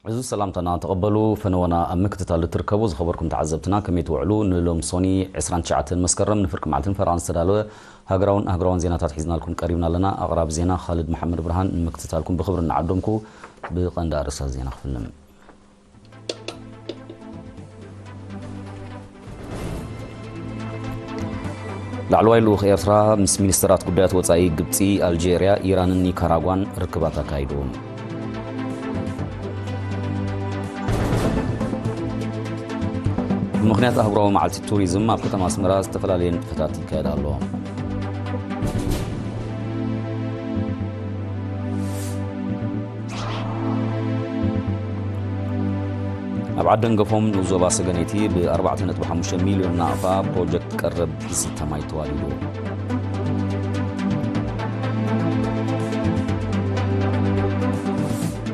ዕዙዝ ሰላምታና ተቐበሉ። ፈነወና ኣብ ምክትታል እትርከቡ ዝኸበርኩም ተዓዘብትና ከመይ ትውዕሉ? ንሎም ሶኒ ዕስራን ትሽዓተን መስከረም ንፍርቂ መዓልትን ፈረቓን ዝተዳለወ ሃገራውን ኣህጉራውን ዜናታት ሒዝናልኩም ቀሪብና ኣለና። ኣቕራቢ ዜና ካልድ መሓመድ ብርሃን። ንምክትታልኩም ብኽብሪ እናዓደምኩ ብቐንዲ ኣርእስታት ዜና ክፍልም። ላዕለዋይ ልኡኽ ኤርትራ ምስ ሚኒስተራት ጉዳያት ወጻኢ ግብጺ፣ ኣልጀርያ፣ ኢራንን ኒካራጓን ርክባት ኣካይዱ። ብምኽንያት ኣህጉራዊ መዓልቲ ቱሪዝም ኣብ ከተማ ኣስመራ ዝተፈላለየ ንጥፈታት ይካየድ ኣሎ። ኣብ ዓደንገፎም ንኡስ ዞባ ሰገነይቲ ብ ኣርባዕተ ነጥቢ ሓሙሽተ ሚልዮን ናቕፋ ፕሮጀክት ቀረብ ዝስተ ማይ ተዋዲዱ።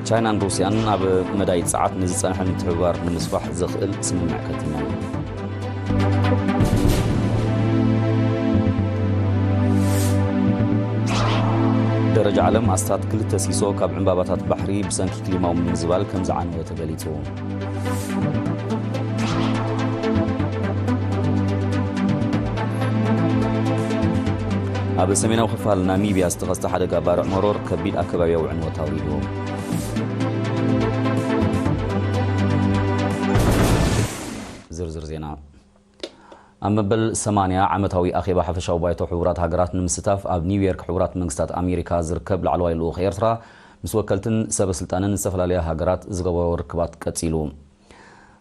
ቻይናን ሩስያን ኣብ መዳይ ጸዓት ንዝጸንሐ ምትሕብባር ንምስፋሕ ዘኽእል ስምምዕ ከቲመን። ደረጃ ዓለም ኣስታት ክልተ ሲሶ ካብ ዕምባባታት ባሕሪ ብሰንኪ ክሊማዊ ምምዝባል ከም ዝዓነወ ተገሊጹ። ኣብ ሰሜናዊ ክፋል ናሚብያ ዝተኸስተ ሓደጋ ባርዕ መሮር ከቢድ ኣከባብያዊ ዕንወት ኣውሪዱ። ዝርዝር ዜና። ኣብ መበል ሰማንያ ዓመታዊ ኣኼባ ሓፈሻዊ ባይቶ ሕቡራት ሃገራት ንምስታፍ ኣብ ኒውዮርክ ሕቡራት መንግስታት ኣሜሪካ ዝርከብ ላዕለዋይ ልኡኽ ኤርትራ ምስ ወከልትን ሰበ ስልጣንን ዝተፈላለያ ሃገራት ዝገበሮ ርክባት ቀጺሉ።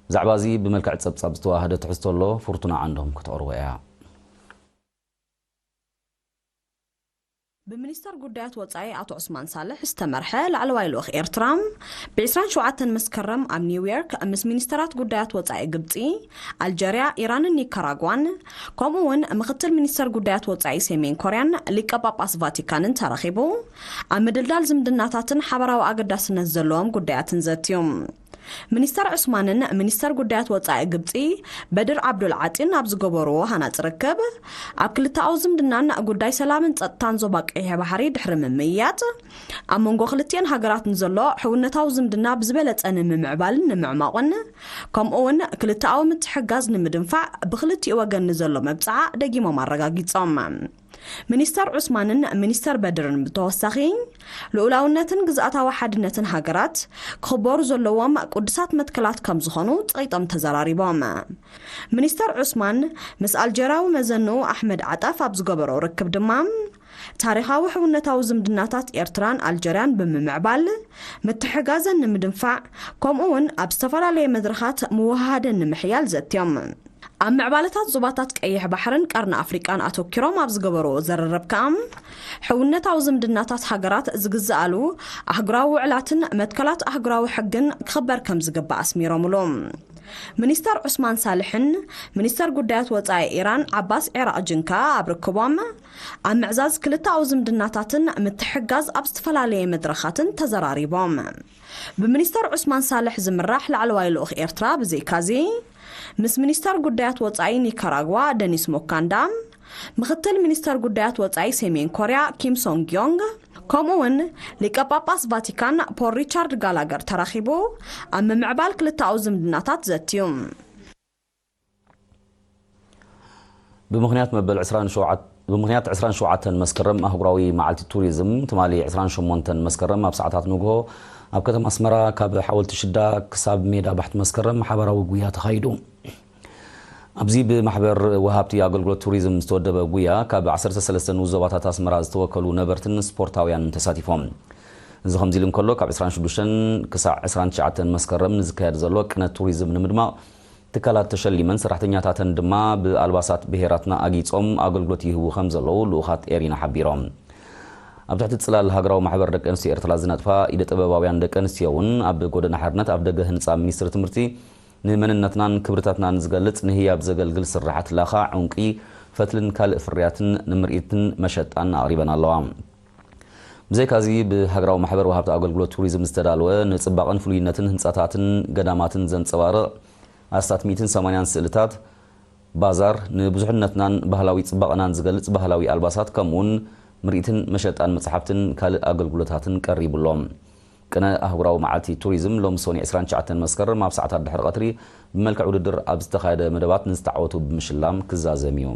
ብዛዕባ እዚ ብመልክዕ ጸብጻብ ዝተዋህደ ትሕዝቶ ኣሎ፣ ፍርቱና ዓንዶም ከተቕርቦ እያ። ብሚኒስተር ጉዳያት ወጻኢ ኣቶ ዑስማን ሳልሕ ዝተመርሐ ላዕለዋይ ልኡኽ ኤርትራ፣ ብ ዕስራን ሸውዓተን መስከረም ኣብ ኒውዮርክ ምስ ሚኒስተራት ጉዳያት ወጻኢ ግብጺ፣ ኣልጀርያ፣ ኢራንን ኒካራጓን፣ ከምኡ እውን ምክትል ሚኒስተር ጉዳያት ወጻኢ ሰሜን ኮርያን ሊቀ ጳጳስ ቫቲካንን ተራኺቡ፣ ኣብ ምድልዳል ዝምድናታትን ሓበራዊ ኣገዳስነት ዘለዎም ጉዳያትን ዘትዩ። ሚኒስተር ዑስማንን ሚኒስተር ጉዳያት ወጻኢ ግብጺ በድር ዓብዱል ዓጢን ኣብ ዝገበርዎ ሃናጺ ርክብ፣ ኣብ ክልተኣዊ ዝምድናን ጉዳይ ሰላምን ጸጥታን ዞባ ቀይሕ ባሕሪ ድሕሪ ምምይያጥ፣ ኣብ መንጎ ክልቲኤን ሃገራት ንዘሎ ሕውነታዊ ዝምድና ብዝበለጸ ንምምዕባልን ንምዕማቑን፣ ከምኡ እውን ክልተኣዊ ምትሕግጋዝ ንምድንፋዕ ብክልቲኡ ወገን ንዘሎ መብጽዓ ደጊሞም ኣረጋጊጾም። ሚኒስተር ዑስማንን ሚኒስተር በድርን ብተወሳኺ፣ ልኡላውነትን ግዝኣታዊ ሓድነትን ሃገራት ክኽበሩ ዘለዎም ቅዱሳት መትከላት ከም ዝኾኑ ጸቒጦም ተዘራሪቦም። ሚኒስተር ዑስማን ምስ ኣልጀርያዊ መዘንኡ ኣሕመድ ዓጣፍ ኣብ ዝገበሮ ርክብ ድማ፣ ታሪኻዊ ሕውነታዊ ዝምድናታት ኤርትራን ኣልጀርያን ብምምዕባል፣ ምትሕጋዘን ንምድንፋዕ፣ ከምኡ እውን ኣብ ዝተፈላለየ መድረኻት ምውህሃደን ንምሕያል ዘትዮም። ኣብ ምዕባለታት ዞባታት ቀይሕ ባሕርን ቀርኒ ኣፍሪቃን ኣተኪሮም ኣብ ዝገበርዎ ዘረረብ ከኣ፣ ሕውነታዊ ዝምድናታት ሃገራት ዝግዝኣሉ ኣህጉራዊ ውዕላትን መትከላት ኣህጉራዊ ሕግን ክኽበር ከም ዝግባእ ኣስሚሮምሉ። ሚኒስተር ዑስማን ሳልሕን ሚኒስተር ጉዳያት ወጻኢ ኢራን ዓባስ ዒራቕ ጅንካ ኣብ ርክቦም፣ ኣብ ምዕዛዝ ክልተኣዊ ዝምድናታትን ምትሕጋዝ ኣብ ዝተፈላለየ መድረኻትን ተዘራሪቦም። ብሚኒስተር ዑስማን ሳልሕ ዝምራሕ ላዕለዋይ ልኡኽ ኤርትራ ብዘይካዚ፣ ምስ ሚኒስተር ጉዳያት ወጻኢ ኒካራጓ ደኒስ ሞካንዳ፣ ምኽትል ሚኒስተር ጉዳያት ወጻኢ ሰሜን ኮርያ ኪም ሶንግ ዮንግ፣ ከምኡ እውን ሊቀ ጳጳስ ቫቲካን ፖል ሪቻርድ ጋላገር ተራኺቡ ኣብ ምምዕባል ክልተኣዊ ዝምድናታት ዘትዩ። ብምኽንያት መበል ዕስራን ሸውዓተ፣ ብምኽንያት ዕስራን ሸውዓተን መስከረም ኣህጉራዊ መዓልቲ ቱሪዝም፣ ትማሊ ዕስራን ሸሞንተን መስከረም ኣብ ሰዓታት ንግሆ ኣብ ከተማ ኣስመራ ካብ ሓወልቲ ሽዳ ክሳብ ሜዳ ባሕቲ መስከረም ሓባራዊ ጉያ ተኻይዱ። ኣብዚ ብማሕበር ወሃብቲ ኣገልግሎት ቱሪዝም ዝተወደበ ጉያ፣ ካብ ዓሰርተ ሰለስተ ንኡስ ዞባታት ኣስመራ ዝተወከሉ ነበርትን ስፖርታውያንን ተሳቲፎም። እዚ ከምዚ ኢሉ እንከሎ፣ ካብ ዕስራን ሽዱሽተን ክሳዕ ዕስራን ትሽዓተን መስከረም ንዝካየድ ዘሎ ቅነ ቱሪዝም ንምድማቕ፣ ትካላት ተሸሊመን፣ ሰራሕተኛታተን ድማ ብኣልባሳት ብሄራትና ኣጊጾም ኣገልግሎት ይህቡ ከም ዘለዉ ልኡኻት ኤሪና ሓቢሮም። ኣብ ትሕቲ ጽላል ሃገራዊ ማሕበር ደቂ ኣንስትዮ ኤርትራ ዝነጥፋ ኢደ ጥበባውያን ደቂ ኣንስትዮ እውን ኣብ ጎደና ሓርነት ኣብ ደገ ህንጻ ሚኒስትሪ ትምህርቲ ንመንነትናን ክብርታትናን ዝገልጽ ንህያብ ዘገልግል ስርሓት ላኻ፣ ዕንቂ፣ ፈትልን ካልእ ፍርያትን ንምርኢትን መሸጣን ኣቕሪበን ኣለዋ። ብዘይካዚ ብሃገራዊ ማሕበር ወሃብቲ ኣገልግሎት ቱሪዝም ዝተዳለወ ንጽባቐን ፍሉይነትን ህንጻታትን ገዳማትን ዘንጸባርቕ ኣስታት ሚእትን ሰማንያን ስእልታት፣ ባዛር፣ ንብዙሕነትናን ባህላዊ ጽባቐናን ዝገልጽ ባህላዊ ኣልባሳት፣ ከምኡውን ምርኢትን መሸጣን መጽሓፍትን ካልእ ኣገልግሎታትን ቀሪቡ ኣሎ። ቅነ ኣህጉራዊ መዓልቲ ቱሪዝም ሎም ሶኒ ዕስራን ትሽዓተን መስከረም ኣብ ሰዓታት ድሕሪ ቀትሪ ብመልክዕ ውድድር ኣብ ዝተኻየደ መደባት ንዝተዓወቱ ብምሽላም ክዛዘም እዩ።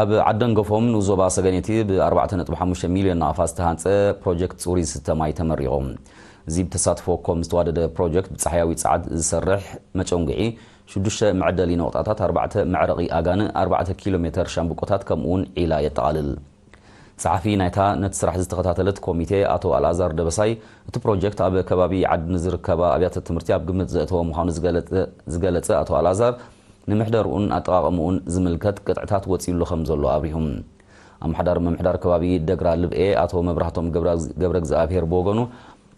ኣብ ዓደንገፎም ንኡስ ዞባ ሰገነይቲ ብ ኣርባዕተ ነጥቢ ሓሙሽተ ሚልዮን ናቕፋ ዝተሃንጸ ፕሮጀክት ጽሩይ ዝስተ ማይ ተመሪቑ። እዚ ብተሳትፎ ኮም ዝተዋደደ ፕሮጀክት ብጻሕያዊ ጸዓት ዝሰርሕ መጨንጉዒ፣ ሽዱሽተ መዐደሊ ነቑጣታት፣ ኣርባዕተ መዕረቒ ኣጋን፣ ኣርባዕተ ኪሎ ሜተር ሻምብቆታት ከምኡ እውን ዒላ የጠቓልል። ጸሓፊ ናይታ ነቲ ስራሕ ዝተኸታተለት ኮሚቴ ኣቶ ኣልኣዛር ደበሳይ፣ እቲ ፕሮጀክት ኣብ ከባቢ ዓዲ ንዝርከባ ኣብያተ ትምህርቲ ኣብ ግምት ዘእተወ ምዃኑ ዝገለጸ ዝገለጸ ኣቶ ኣልኣዛር፣ ንምሕደርኡን ኣጠቓቕምኡን ዝምልከት ቅጥዕታት ወጺኡሉ ከም ዘሎ ኣብሪሁ። ኣመሓዳሪ ምምሕዳር ከባቢ ደግራ ልብኤ ኣቶ መብራህቶም ገብረ እግዚኣብሔር ብወገኑ፣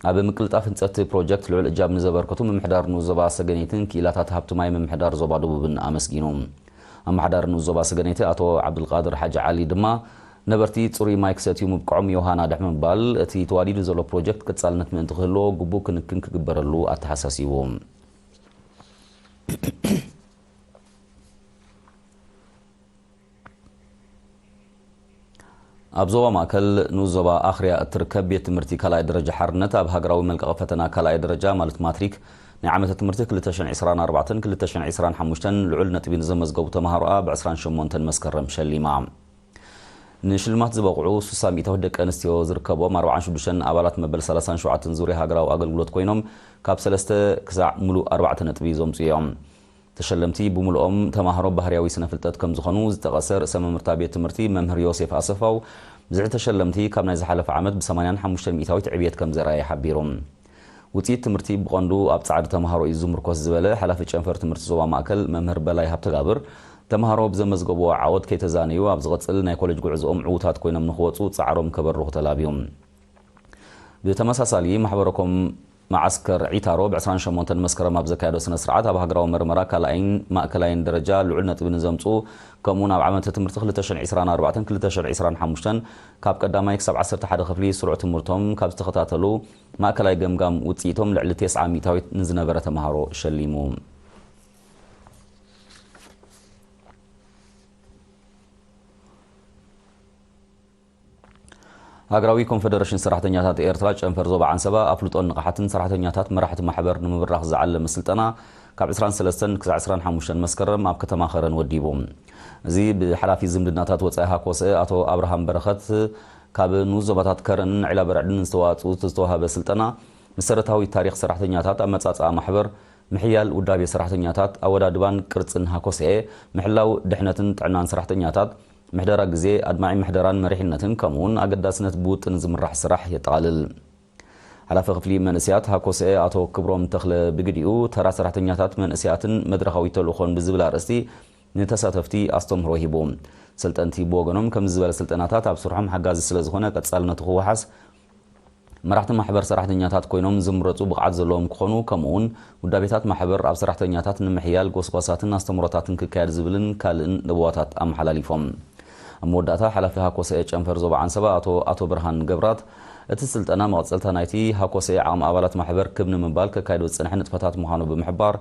ኣብ ምቅልጣፍ ህንጸት ፕሮጀክት ልዑል እጃም ንዘበርከቱ ምምሕዳር ንኡስ ዞባ ሰገነይትን ክኢላታት ሃብቲ ማይ ምምሕዳር ዞባ ደቡብን ኣመስጊኑ። ኣመሓዳሪ ንኡስ ዞባ ሰገነይቲ ኣቶ ዓብዱልቃድር ሓጂ ዓሊ ድማ፣ ነበርቲ ጽሩይ ማይ ክሰትዩ ምብቅዖም ዮሃና ድሕሪ ምባል፣ እቲ ተዋዲዱ ዘሎ ፕሮጀክት ቀጻልነት ምእንቲ ክህልዎ ግቡእ ክንክን ክግበረሉ ኣተሓሳሲቡ። ኣብ ዞባ ማእከል ንኡስ ዞባ ኣኽርያ እትርከብ ቤት ትምህርቲ ካልኣይ ደረጃ ሓርነት ኣብ ሃገራዊ መልቀቒ ፈተና ካልኣይ ደረጃ ማለት ማትሪክ ናይ ዓመተ ትምህርቲ ክልተ ሽሕን ዕስራን ኣርባዕተን ክልተ ሽሕን ዕስራን ሓሙሽተን ልዑል ነጥቢ ንዘመዝገቡ ተምሃሮኣ ብ ዕስራን ሸሞንተን መስከረም ሸሊማ። ንሽልማት ዝበቕዑ ስሳ ሚእታዊት ደቂ ኣንስትዮ ዝርከቦም ኣርባዓን ሽዱሽተን ኣባላት መበል ሰላሳን ሸውዓተን ዙርያ ሃገራዊ ኣገልግሎት ኮይኖም ካብ ሰለስተ ክሳዕ ሙሉእ ኣርባዕተ ነጥቢ ዘምጽኡ እዮም። ተሸለምቲ ብምሉኦም ተማሃሮ ባህርያዊ ስነ ፍልጠት ከም ዝኾኑ ዝጠቐሰ ርእሰ መምህርታ ቤት ትምህርቲ መምህር ዮሴፍ ኣሰፋው፣ ብዝሒ ተሸለምቲ ካብ ናይ ዝሓለፈ ዓመት ብ ሰማንያን ሓሙሽተን ሚእታዊት ዕብየት ከም ዘርኣየ ሓቢሩ። ውፅኢት ትምህርቲ ብቐንዱ ኣብ ጻዕሪ ተምሃሮ እዩ ዝምርኮስ ዝበለ ሓላፊ ጨንፈር ትምህርቲ ዞባ ማእከል መምህር በላይ ሃብተጋብር፣ ተምሃሮ ብዘመዝገብዎ ዓወት ከይተዛነዩ ኣብ ዝቐጽል ናይ ኮሌጅ ጉዕዞኦም ዕዉታት ኮይኖም ንክወፁ ጻዕሮም ከበርኹ ተላብዮም። ብተመሳሳሊ ማሕበረኮም መዓስከር ዒታሮ ብ ዕስራን ሸሞንተን መስከረም ኣብ ዘካየዶ ስነ ስርዓት ኣብ ሃገራዊ መርመራ ካልኣይን ማእከላይን ደረጃ ልዑል ነጥቢ ንዘምፅኡ ከምኡውን ኣብ ዓመተ ትምህርቲ ክልተ ሽሕን ዕስራን ኣርባዕተን ክልተ ሽሕን ዕስራን ሓሙሽተን ካብ ቀዳማይ ክሳብ ዓሰርተ ሓደ ክፍሊ ስሩዕ ትምህርቶም ካብ ዝተኸታተሉ ማእከላይ ገምጋም ውፅኢቶም ልዕሊ ተስዓ ሚእታዊት ንዝነበረ ተምሃሮ ሸሊሙ። ሃገራዊ ኮንፈደረሽን ሰራሕተኛታት ኤርትራ ጨንፈር ዞባ ዓንሰባ ኣፍልጦን ንቕሓትን ሰራሕተኛታት መራሕቲ ማሕበር ንምብራኽ ዝዓለመ ስልጠና ካብ ዕስራን ሰለስተን ክሳዕ ዕስራን ሓሙሽተን መስከረም ኣብ ከተማ ከረን ወዲቡ። እዚ ብሓላፊ ዝምድናታት ወጻኢ ሃኮሰ ኣቶ ኣብርሃም በረኸት ካብ ንኡስ ዞባታት ከረንን ዒላ በርዕድን ዝተዋጽኡ ዝተዋሃበ ስልጠና መሰረታዊ ታሪኽ ሰራሕተኛታት፣ ኣመጻጽኣ ማሕበር፣ ምሕያል ውዳቤ ሰራሕተኛታት፣ ኣወዳድባን ቅርጽን ሃኮሰኤ፣ ምሕላው ድሕነትን ጥዕናን ሰራሕተኛታት፣ ምሕደራ ግዜ፣ ኣድማዒ ምሕደራን መሪሕነትን ከምኡውን ኣገዳስነት ብውጥን ዝምራሕ ስራሕ የጠቓልል። ሓላፊ ክፍሊ መንእሰያት ሃኮሰኤ ኣቶ ክብሮም ተኽለ ብግዲኡ፣ ተራ ሰራሕተኛታት መንእሰያትን መድረኻዊ ተልእኾን ብዝብል ኣርእስቲ ንተሳተፍቲ ኣስተምህሮ ሂቡ። ሰልጠንቲ ብወገኖም ከምዚ ዝበለ ስልጠናታት ኣብ ስርሖም ሓጋዚ ስለ ዝኾነ ቀጻልነቱ ክወሓስ መራሕቲ ማሕበር ሰራሕተኛታት ኮይኖም ዝምረጹ ብቕዓት ዘለዎም ክኾኑ፣ ከምኡውን ውዳቤታት ማሕበር ኣብ ሰራሕተኛታት ንምሕያል ጎስጓሳትን ኣስተምህሮታትን ክካየድ ዝብልን ካልእን ለበዋታት ኣመሓላሊፎም። ኣብ መወዳእታ ሓላፊ ሃኮሰኤ ጨንፈር ዞባ ዓንሰባ ኣቶ ኣቶ ብርሃን ገብራት እቲ ስልጠና መቐጸልታ ናይቲ ሃኮሰኤ ዓቕሚ ኣባላት ማሕበር ክብ ንምባል ከካይዶ ዝጸንሐ ንጥፈታት ምዃኑ ብምሕባር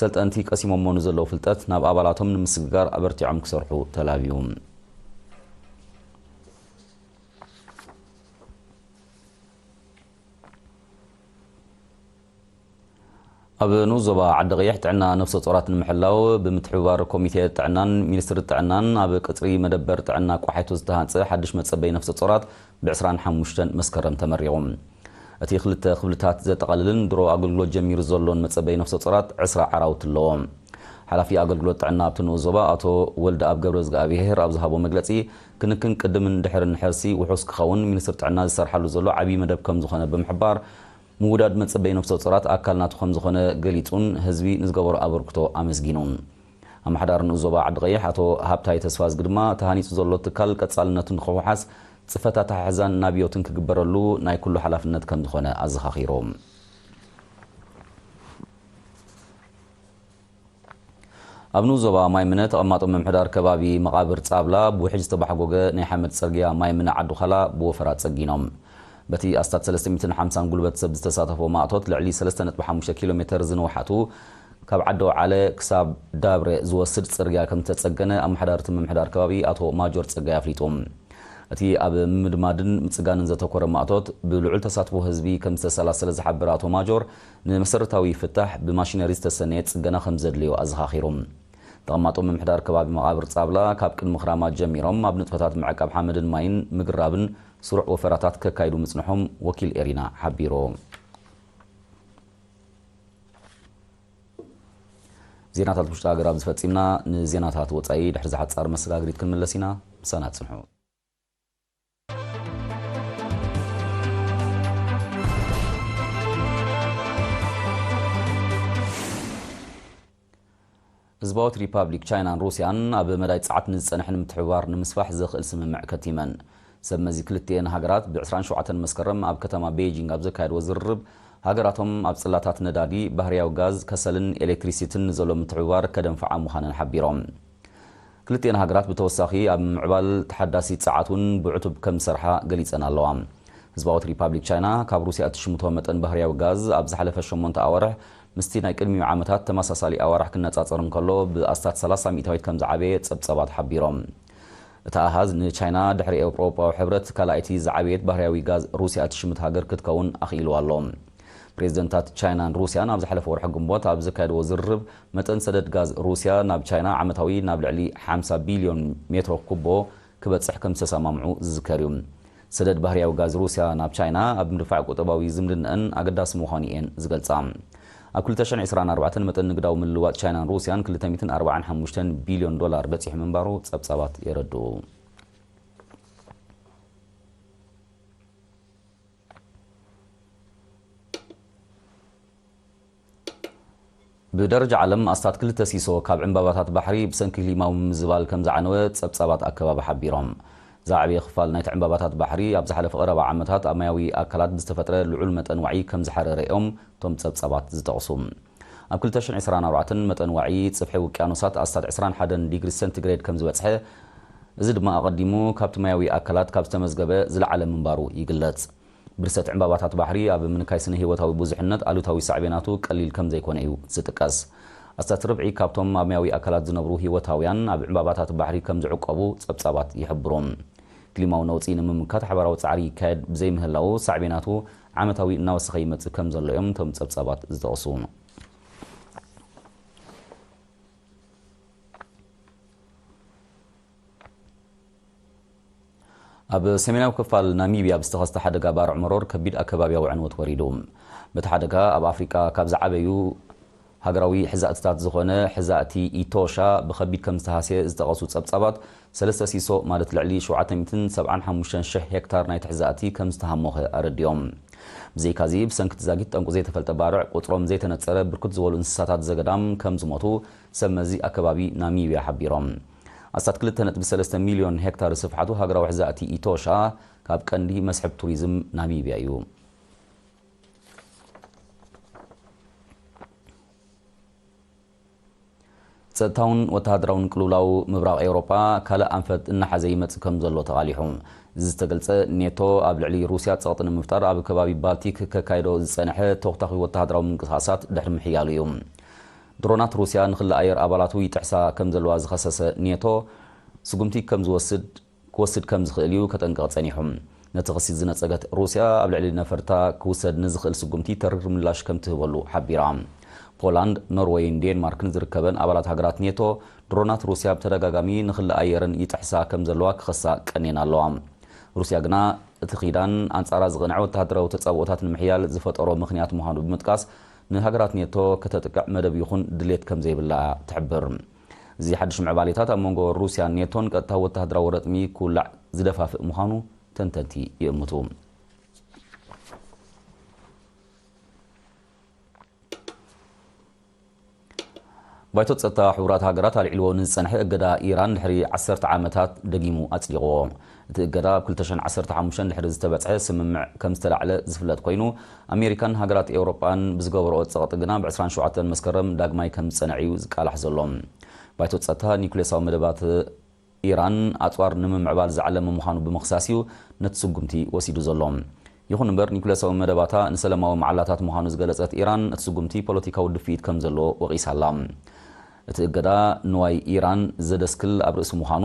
ሰልጠንቲ ቀሲሞሞ ንዘለዉ ፍልጠት ናብ ኣባላቶም ንምስግጋር ኣበርቲዖም ክሰርሑ ተላብዩ። ኣብ ንኡስ ዞባ ዓዲ ቀይሕ ጥዕና ነፍሰ ጾራት ንምሕላው ብምትሕብባር ኮሚቴ ጥዕናን ሚኒስትሪ ጥዕናን ኣብ ቅጽሪ መደበር ጥዕና ቆሓይቶ ዝተሃንጸ ሓድሽ መጸበይ ነፍሰ ጾራት ብ ዕስራን ሓሙሽተን መስከረም ተመሪቑ። እቲ ክልተ ክፍልታት ዘጠቓልልን ድሮ ኣገልግሎት ጀሚሩ ዘሎን መጸበይ ነፍሰ ጾራት ዕስራ ዓራውቲ ኣለዎ። ሓላፊ ኣገልግሎት ጥዕና ኣብቲ ንኡስ ዞባ ኣቶ ወልደኣብ ገብረዝግኣብሄር ኣብ ዝሃቦ መግለጺ፣ ክንክን ቅድምን ድሕርን ሕርሲ ውሑስ ክኸውን ሚኒስትሪ ጥዕና ዝሰርሓሉ ዘሎ ዓብዪ መደብ ከም ዝኾነ ብምሕባር፣ ምውዳድ መጸበይ ነፍሰ ጾራት ኣካል ናቱ ከም ዝኾነ ገሊጹን ህዝቢ ንዝገበሮ ኣበርክቶ ኣመስጊኑን። ኣመሓዳሪ ንኡስ ዞባ ዓዲ ቀይሕ ኣቶ ሃብታይ ተስፋዝጊ ድማ፣ ተሃኒጹ ዘሎ ትካል ቀጻልነቱ ንኽውሓስ ጽፈት ኣተሓሕዛን ናብዮትን ክግበረሉ ናይ ኩሉ ሓላፍነት ከም ዝኾነ ኣዘኻኺሩ። ኣብ ንኡስ ዞባ ማይ ምነ ተቐማጦ ምምሕዳር ከባቢ መቓብር ጻብላ ብውሕጅ ዝተባሕጎገ ናይ ሓመድ ጽርግያ ማይ ምነ ዓዲ ዃላ ብወፈራ ጸጊኖም። በቲ ኣስታት ሰለስተ ሚእትን ሓምሳን ጉልበት ሰብ ዝተሳተፎ ማእቶት ልዕሊ ሰለስተ ነጥቢ ሓሙሽተ ኪሎ ሜተር ዝንውሓቱ ካብ ዓዲ ኣውዓለ ክሳብ ዳብረ ዝወስድ ጽርግያ ከም ዝተጸገነ ኣመሓዳሪ እቲ ምምሕዳር ከባቢ ኣቶ ማጆር ጸጋይ ኣፍሊጡ። እቲ ኣብ ምድማድን ምጽጋንን ዘተኮረ ማእቶት ብልዑል ተሳትፎ ህዝቢ ከም ዝተሰላሰለ ዝሓበረ ኣቶ ማጆር፣ ንመሰረታዊ ፍታሕ ብማሽነሪ ዝተሰነየ ጽገና ከም ዘድልዮ ኣዘኻኺሩ። ተቐማጦ ምምሕዳር ከባቢ መቓብር ጻብላ ካብ ቅድሚ ክራማት ጀሚሮም ኣብ ንጥፈታት ምዕቃብ ሓመድን ማይን ምግራብን ስሩዕ ወፈራታት ከካይዱ ምጽንሖም ወኪል ኤሪና ሓቢሩ። ዜናታት ውሽጢ ሃገር ኣብዚ ፈጺምና። ንዜናታት ወጻኢ ድሕሪ ዝሓጻር መሰጋግሪት ክንምለስ ኢና። ምሳና ጽንሑ። ህዝባዊት ሪፓብሊክ ቻይናን ሩስያን ኣብ መዳይ ጸዓት ንዝጸንሐ ንምትሕብባር ንምስፋሕ ዘኽእል ስምምዕ ከቲመን። ሰብ መዚ ክልቲኤን ሃገራት ብ ዕስራን ሸውዓተን መስከረም ኣብ ከተማ ቤይጂንግ ኣብ ዘካየድዎ ዝርርብ፣ ሃገራቶም ኣብ ጽላታት ነዳዲ፣ ባህርያዊ ጋዝ፣ ከሰልን ኤሌክትሪሲቲን ንዘሎ ምትሕብባር ከደንፍዓ ምዃነን ሓቢሮም። ክልቲኤን ሃገራት ብተወሳኺ ኣብ ምምዕባል ተሓዳሲ ጸዓት እውን ብዕቱብ ከም ዝሰርሓ ገሊጸን ኣለዋ። ህዝባዊት ሪፓብሊክ ቻይና ካብ ሩስያ እትሽምቶ መጠን ባህርያዊ ጋዝ ኣብ ዝሓለፈ ሸሞንተ ኣዋርሕ ምስቲ ናይ ቅድሚኡ ዓመታት ተመሳሳሊ ኣዋርሕ ክነጻጸር እንከሎ ብኣስታት ሰላሳ ሚእታዊት ከም ዝዓበየ ጸብጻባት ሓቢሮም። እቲ ኣሃዝ ንቻይና ድሕሪ ኤውሮጳዊ ሕብረት ካልኣይቲ ዝዓበየት ባህርያዊ ጋዝ ሩስያ እትሽምት ሃገር ክትከውን ኣኽኢልዋ ኣሎ። ፕሬዚደንታት ቻይናን ሩስያን ኣብ ዝሓለፈ ወርሒ ግንቦት ኣብ ዘካየድዎ ዝርርብ፣ መጠን ሰደድ ጋዝ ሩስያ ናብ ቻይና ዓመታዊ ናብ ልዕሊ ሓምሳ ቢልዮን ሜትሮ ኩቦ ክበጽሕ ከም ዝተሰማምዑ ዝዝከር እዩ። ሰደድ ባህርያዊ ጋዝ ሩስያ ናብ ቻይና ኣብ ምድፋዕ ቁጠባዊ ዝምድናኣን ኣገዳሲ ምዃኑ እየን ዝገልጻ። ኣብ ክልተ ሽሕን ዕስራን ኣርባዕተን መጠን ንግዳዊ ምልውዋጥ ቻይናን ሩስያን ክልተ ሚእትን ኣርባዓን ሓሙሽተን ቢልዮን ዶላር በጺሑ ምንባሩ ጸብጻባት የረድኡ። ብደረጃ ዓለም ኣስታት ክልተ ሲሶ ካብ ዕምባባታት ባሕሪ ብሰንኪ ክሊማዊ ምምዝባል ከም ዝዓነወ ጸብጻባት ኣከባቢ ሓቢሮም። ዝዓበየ ክፋል ናይቲ ዕምባባታት ባሕሪ ኣብ ዝሓለፈ ቀረባ ዓመታት ኣብ ማያዊ ኣካላት ብዝተፈጥረ ልዑል መጠን ዋዒ ከም ዝሓረረ እዮም እቶም ጸብጻባት ዝጠቕሱ። ኣብ ክልተ ሽሕን ዕስራን ኣርባዕተን መጠን ዋዒ ጽፍሒ ውቅያኖሳት ኣስታት ዕስራን ሓደን ዲግሪ ሴንቲግሬድ ከም ዝበጽሐ፣ እዚ ድማ ኣቐዲሙ ካብቲ ማያዊ ኣካላት ካብ ዝተመዝገበ ዝለዓለ ምንባሩ ይግለጽ። ብርሰት ዕምባባታት ባሕሪ ኣብ ምንካይ ስነ ህይወታዊ ብዙሕነት ኣሉታዊ ሳዕቤናቱ ቀሊል ከም ዘይኮነ እዩ ዝጥቀስ። ኣስታት ርብዒ ካብቶም ኣብ ማያዊ ኣካላት ዝነብሩ ህይወታውያን ኣብ ዕምባባታት ባሕሪ ከም ዝዕቆቡ ጸብጻባት ይሕብሩ። ክሊማዊ ነውጺ ንምምካት ሓባራዊ ጻዕሪ ይካየድ ብዘይምህላዉ ሳዕቤናቱ ዓመታዊ እናወሰኸ ይመጽእ ከም ዘሎ እዮም እቶም ጸብጻባት ዝጠቕሱ። ኣብ ሰሜናዊ ክፋል ናሚብያ ብዝተኸስተ ሓደጋ ባርዕ መሮር ከቢድ ኣከባብያዊ ዕንወት ወሪዱ። በቲ ሓደጋ ኣብ ኣፍሪቃ ካብ ዝዓበዩ ሃገራዊ ሕዛእትታት ዝኾነ ሕዛእቲ ኢቶሻ ብኸቢድ ከም ዝተሃስየ ዝጠቐሱ ጸብጻባት፣ ሰለስተ ሲሶ ማለት ልዕሊ ሸውዓተ ሚእትን ሰብዓን ሓሙሽተን ሽሕ ሄክታር ናይቲ ሕዛእቲ ከም ዝተሃሞኸ ኣረዲኦም። ብዘይካዚ ብሰንኪ እቲ ዛጊት ጠንቁ ዘይተፈልጠ ባርዕ ቁጽሮም ዘይተነጸረ ብርክት ዝበሉ እንስሳታት ዘገዳም ከም ዝሞቱ ሰብ መዚ ኣከባቢ ናሚብያ ሓቢሮም። ኣስታት ክልተ ነጥቢ ሰለስተ ሚልዮን ሄክታር ስፍሓቱ ሃገራዊ ሕዛእቲ ኢቶሻ ካብ ቀንዲ መስሕብ ቱሪዝም ናሚብያ እዩ። ጸጥታውን ወተሃደራውን ቅልውላው ምብራቕ ኤውሮጳ ካልእ ኣንፈት እናሓዘ ይመጽእ ከም ዘሎ ተቓሊሑ። እዚ ዝተገልጸ፣ ኔቶ ኣብ ልዕሊ ሩስያ ጸቕጢ ንምፍጣር ኣብ ከባቢ ባልቲክ ከካይዶ ዝጸንሐ ተወታኺ ወተሃደራዊ ምንቅስቓሳት ድሕሪ ምሕያሉ እዩ። ድሮናት ሩስያ ንክሊ ኣየር ኣባላቱ ይጥሕሳ ከም ዘለዋ ዝኸሰሰ ኔቶ፣ ስጉምቲ ከም ዝወስድ ክወስድ ከም ዝኽእል እዩ ከጠንቅቕ ጸኒሑ። ነቲ ክሲ ዝነጸገት ሩስያ፣ ኣብ ልዕሊ ነፈርታ ክውሰድ ንዝኽእል ስጉምቲ ተሪር ምላሽ ከም ትህበሉ ሓቢራ። ፖላንድ፣ ኖርወይን ዴንማርክን ዝርከበን ኣባላት ሃገራት ኔቶ፣ ድሮናት ሩስያ ብተደጋጋሚ ንክሊ ኣየረን ይጥሕሳ ከም ዘለዋ ክኸሳ ቀንየን ኣለዋ። ሩስያ ግና፣ እቲ ኪዳን ኣንጻራ ዝቐንዐ ወተሃደራዊ ተጻብኦታት ንምሕያል ዝፈጠሮ ምኽንያት ምዃኑ ብምጥቃስ፣ ንሃገራት ኔቶ ከተጥቅዕ መደብ ይኹን ድሌት ከም ዘይብላ ትሕብር። እዚ ሓድሽ ምዕባሌታት ኣብ መንጎ ሩስያን ኔቶን ቀጥታዊ ወተሃደራዊ ረጥሚ ክውላዕ ዝደፋፍእ ምዃኑ ተንተንቲ ይእምቱ። ባይቶ ጸጥታ ሕቡራት ሃገራት ኣልዒልዎ ንዝጸንሐ እገዳ ኢራን ድሕሪ ዓሰርተ ዓመታት ደጊሙ ኣጽዲቕዎ። እቲ እገዳ ኣብ ክልተ ሽሕን ዓሰርተ ሓሙሽተን ድሕሪ ዝተበጽሐ ስምምዕ ከም ዝተላዕለ ዝፍለጥ ኮይኑ፣ ኣሜሪካን ሃገራት ኤውሮጳን ብዝገበርኦ ጸቕጢ ግና ብ ዕስራን ሸውዓተን መስከረም ዳግማይ ከም ዝጸንዐ እዩ ዝቃላሕ ዘሎ። ባይቶ ጸጥታ ኒኩሌሳዊ መደባት ኢራን ኣጽዋር ንምምዕባል ዝዓለመ ምዃኑ ብምኽሳስ እዩ ነቲ ስጉምቲ ወሲዱ ዘሎ። ይኹን እምበር፣ ኒኩለሳዊ መደባታ ንሰላማዊ መዓላታት ምዃኑ ዝገለጸት ኢራን፣ እቲ ስጉምቲ ፖለቲካዊ ድፍኢት ከም ዘለዎ ወቒሳ ኣላ። እቲ እገዳ ንዋይ ኢራን ዘደስክል ኣብ ርእሲ ምዃኑ፣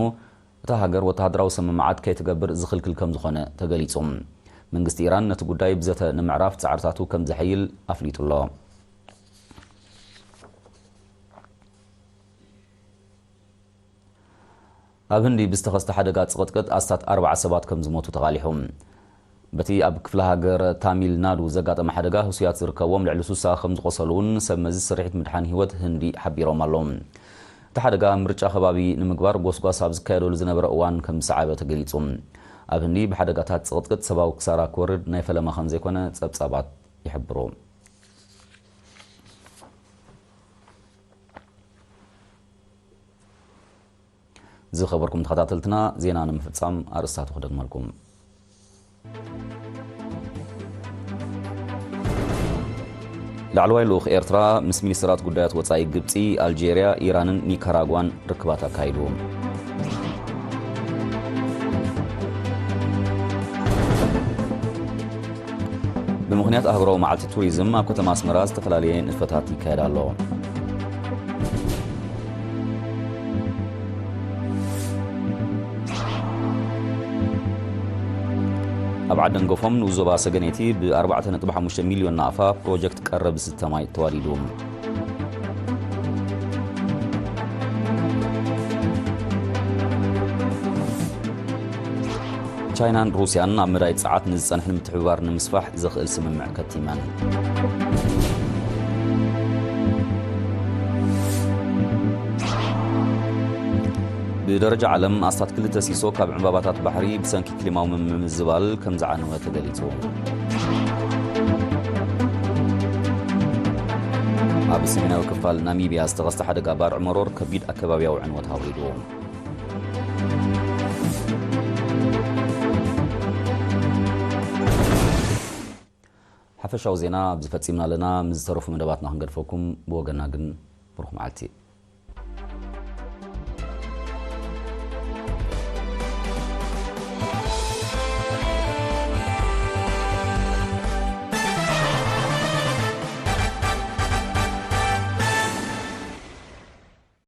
እታ ሃገር ወተሃደራዊ ስምምዓት ከይትገብር ዝኽልክል ከም ዝኾነ ተገሊጹ። መንግስቲ ኢራን ነቲ ጉዳይ ብዘተ ንምዕራፍ ጻዕርታቱ ከም ዘሐይል ኣፍሊጡ ኣሎ። ኣብ ህንዲ ብዝተኸስተ ሓደጋ ጽቕጥቅጥ ኣስታት ኣርባዓ ሰባት ከም ዝሞቱ ተቓሊሑ። በቲ ኣብ ክፍለ ሃገር ታሚል ናዱ ዘጋጠመ ሓደጋ ህሱያት ዝርከብዎም ልዕሊ ስሳ ከም ዝቖሰሉ እውን ሰብ መዚ ስርሒት ምድሓን ህይወት ህንዲ ሓቢሮም ኣለዉ። እቲ ሓደጋ ምርጫ ከባቢ ንምግባር ጎስጓስ ኣብ ዝካየደሉ ዝነበረ እዋን ከም ዝሰዓበ ተገሊጹ። ኣብ ህንዲ ብሓደጋታት ጽቕጥቅጥ ሰብኣዊ ክሳራ ክወርድ ናይ ፈለማ ከም ዘይኮነ ጸብጻባት ይሕብሩ። ዝኸበርኩም ተኸታተልትና፣ ዜና ንምፍጻም ኣርእስታቱ ክደግመልኩም። ላዕለዋይ ልኡኽ ኤርትራ ምስ ሚኒስትራት ጉዳያት ወጻኢ ግብጺ፣ ኣልጄርያ፣ ኢራንን ኒካራጓን ርክባት ኣካይዱ። ብምኽንያት ኣህጉራዊ መዓልቲ ቱሪዝም ኣብ ከተማ ኣስመራ ዝተፈላለየ ንጥፈታት ይካየድ ኣሎ። ኣብ ዓደን ጎፎም ንኡስ ዞባ ሰገነይቲ ብ ኣርባዕተ ነጥቢ ሓሙሽተ ሚልዮን ናቕፋ ፕሮጀክት ቀረብ ዝስተ ማይ ተዋዲዱ። ቻይናን ሩስያን ኣብ መዳይ ጸዓት ንዝጸንሕ ንምትሕብባር ንምስፋሕ ዘኽእል ስምምዕ ከቲመን። ብደረጃ ዓለም ኣስታት ክልተ ሲሶ ካብ ዕምባባታት ባሕሪ ብሰንኪ ክሊማዊ ምምዝባል ከም ዝዓነወ ተገሊጹ። ኣብ ሰሜናዊ ክፋል ናሚብያ ዝተኸስተ ሓደጋ ባርዕ መሮር ከቢድ ኣከባብያዊ ዕንወት ኣውሪዱ። ሓፈሻዊ ዜና ኣብዚ ፈጺምና ኣለና። ምስ ዝተረፉ መደባትና ክንገድፈኩም ብወገና ግን ብሩኽ መዓልቲ።